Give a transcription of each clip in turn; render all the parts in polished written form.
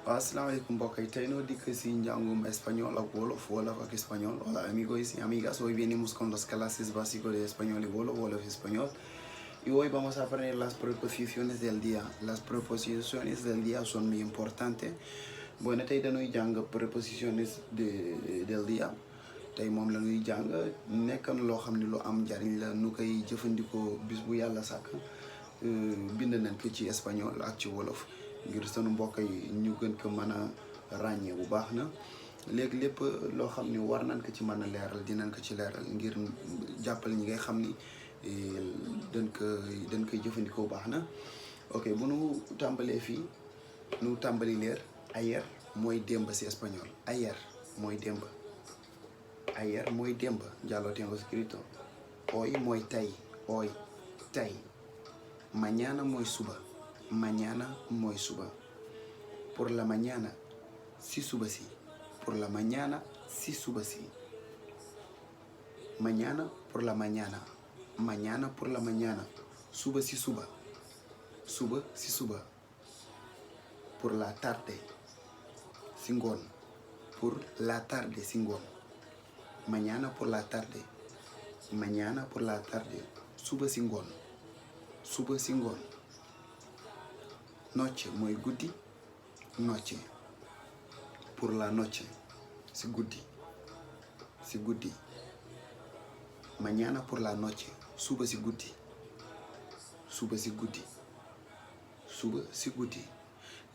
Assalamualaikum mbokk yi tey noo dikk si njàngum español ak wolof ak español. Hola amigos y amigas, hoy venimos con las clases básicas de español y wolof español. Y hoy vamos a aprender las preposiciones del día. Las preposiciones del día son muy importantes. Bueno, tey dañuy jàng preposiciones del día. Tey moom la ñuy jàng nekk na loo xam ne lu am njariñ la nu koy jëfandikoo bis bu yàlla sàkk. Bind nañ ko ci espagnol ak ci wolof ngir sunu mbokk yi ñu gën ko mën a ràññee bu baax na léegi lépp loo xam ni war nañ ko ci mën a leeral dinañ ko ci leeral ngir jàppale ñi ngay xam ni dañ koy jëfandikoo bu baax na. ok bu nu tàmbalee fii nu tàmbali leer ayer mooy démb si espagnol. Ayer mooy démb. Ayer mooy démb. Ya lo tengo escrito. Hoy mooy tey. Hoy tey. Mañana mooy suba. Mañana mooy suba. Por la mañana si suba si. Por la mañana si suba si. Mañana por la mañana. Mañana por la mañana. Suba si suba. Suba si suba. Por la tarde si ngoon. Por la tarde si ngoon. Mañana por la tarde. Mañana por la tarde. Suba si ngoon. Suba si ngoon. Noche mooy guddi. Noche. Pour la noche. Si guddi. Si guddi. Mañana por la noche. Suba si guddi. Suba si guddi. Suba si guddi.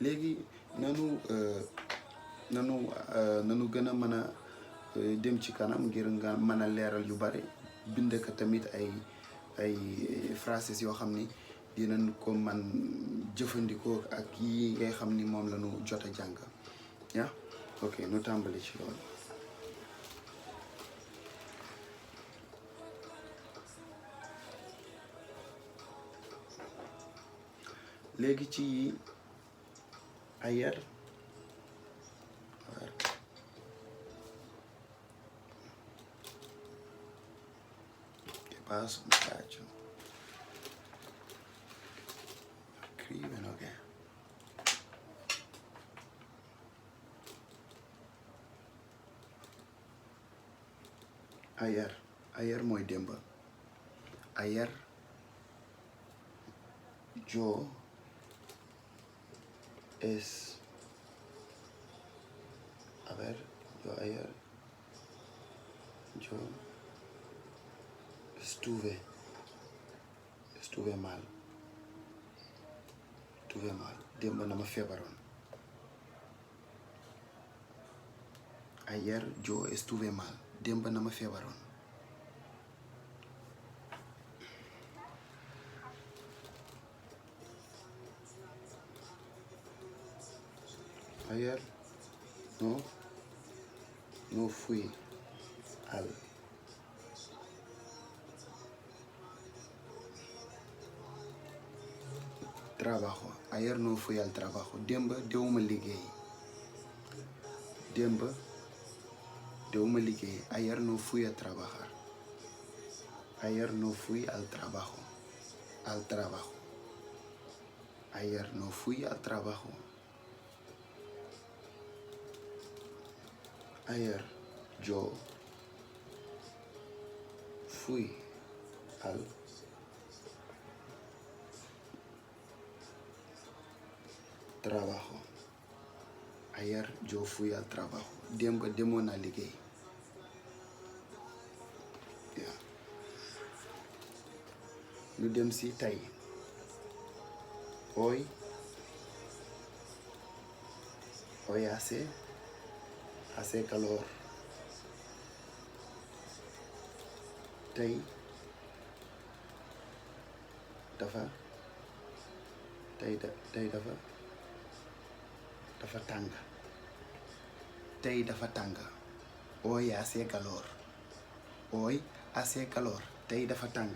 léegi nanu gën a mën a dem ci kanam ngir nga mën a leeral yu bare bind ko tamit ay phrases yoo xam ni dinañ ko man jëfandikoo ak yi ngay xam ni moom la ñu jot a jàng ya ok nu tàmbali ci loolu. léegi ci ayer ¿qué pasa muchacho? ¿Escriben o qué? Ayer mooy démb. Ayer yo estuve mal. Démb na ma feebaroon. Ayer yo estuve mal. Démb na ma feebaroon. Ayer no fui al trabajo. Ayer no fui al trabajo. Démb dewuma liggéey. Démb dewuma liggéey. Ayer no fui a trabajar. Ayer no fui al trabajo. Al trabajo. Ayer no fui al trabajo. Ayer yo fui al trabajo. Ayer yo fui al trabajo. Démb demoon naa liggéey. lu dem si tey. Hoy hace calor. Tey dafa tàng. Tey dafa tàng. Hoy hace calor. Hoy hace calor. Tey dafa tàng.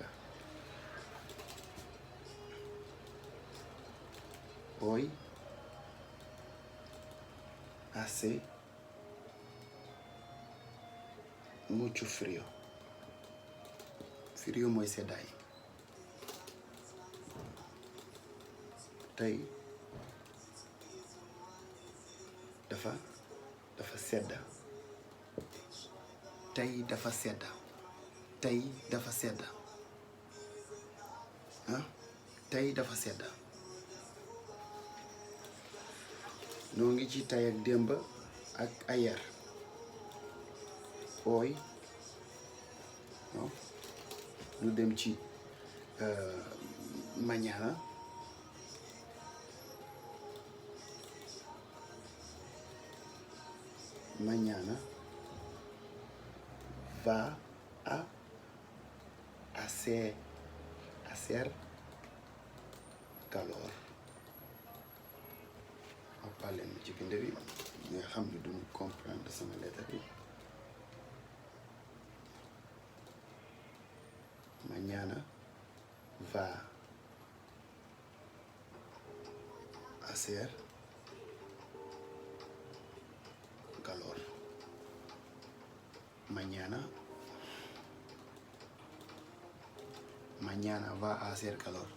Hoy hace mucho frío. Frío mooy seddaay. Tey dafa sedda tey dafa sedda tey dafa sedda ah tey dafa sedda noo ngi ci tey ak démb ak ayer hoy ñu dem ci mañana va a hacer calor parler ma ci bind bi nga xam ne duñu comprendre sama lettre bi mañana va a hacer calor mañana va a hacer calor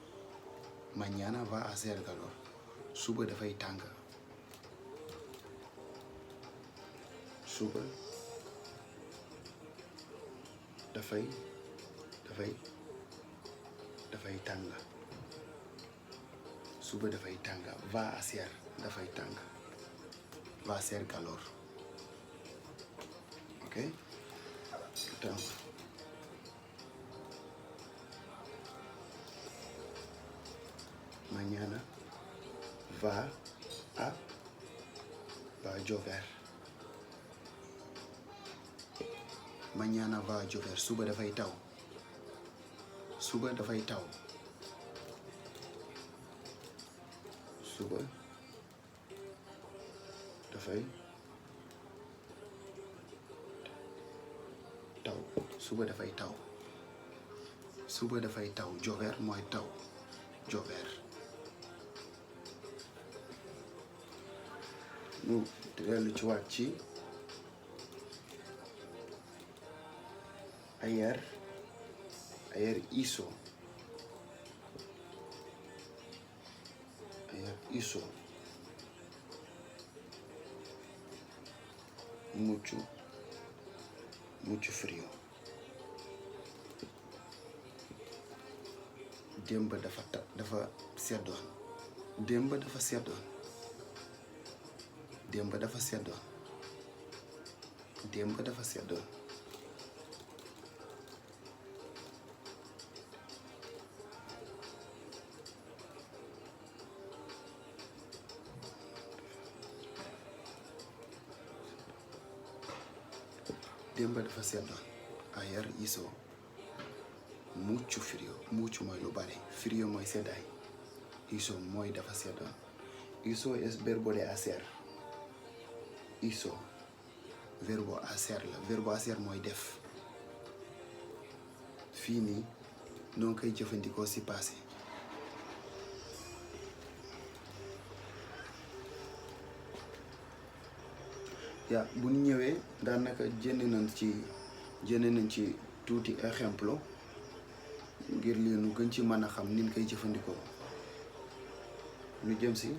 mañana va a hacer calor suba dafay tàng suba dafay tàng suba dafay tàng va a hacer dafay tàng va a hacer calor ok donc mañana va a llover mañana va a llover suba dafay taw suba dafay taw suba dafay taw suba dafay taw suba dafay taw llover mooy taw llover ñu dellu ci waat ci ayer hizo mucho frío démb dafa seddoon démb dafa seddoon démb dafa seddoon démb dafa seddoon démb dafa seddoon ayer hizo mucho frío mucho mooy lu bari frío mooy seddaay hizo mooy dafa seddoon hizo es verbo de hacer hizo verbo hacer la verbo hacer mooy def fii nii noo koy jëfandikoo ci passé yaa bu ñu ñëwee daanaka jënd nañ ci tuuti exemple ngir lii nu gën ci mën a xam nin koy jëfandikoo ñu jëm ci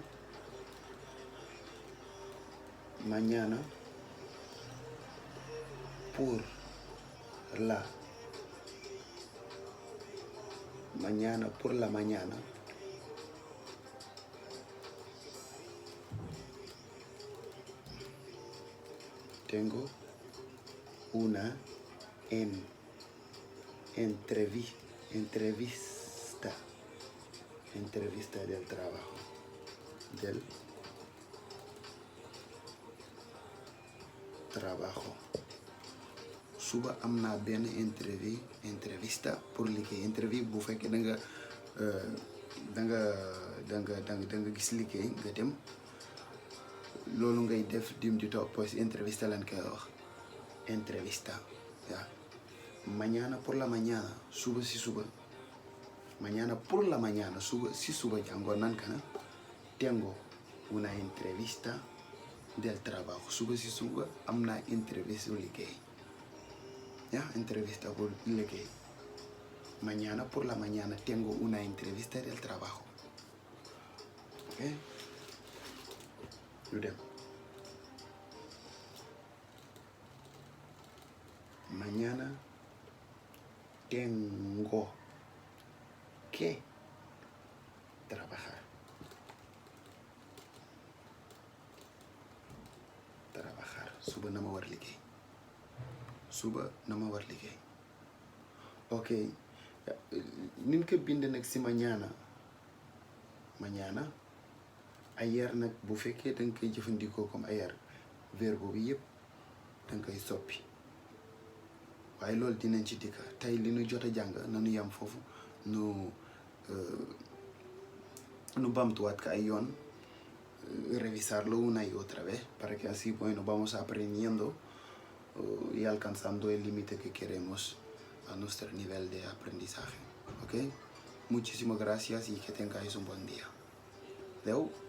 mañana por la mañana tengo una entrevista del trabajo suba am naa benn entrevista pour liggéey interview bu fekkee da nga gis liggéey nga dem loolu ngay def dim di toog post entrevista lañ koy wax entrevista yaa mañana por la mañana suba si suba mañana por la mañana suba si suba jàngoon nan kana tengo una entrevista del trabajo suba si suba am naa entrevista liggéey yaa entrevista pour liggéey mañana por la mañana tengo una entrevista del trabajo ok ñu dem Mañana tengo que trabajar. Suba na ma war liggéey. Suba na ma war liggéey. Ok nin ko bind nag si mañana ayer nag bu fekkee danga koy jëfandikoo comme ayer verbe bi yëpp danga koy soppi waaye loolu dinañ ci dikka tey li nu jot a jàng nanu yam foofu nu bamtuwaat ko ay yoon, revisarlo una y otra vez para que así bueno vamos aprendiendo y alcanzando el límite que queremos a nuestro nivel de aprendizaje. Ok, muchísimas gracias y que tengáis un buen día. Leo.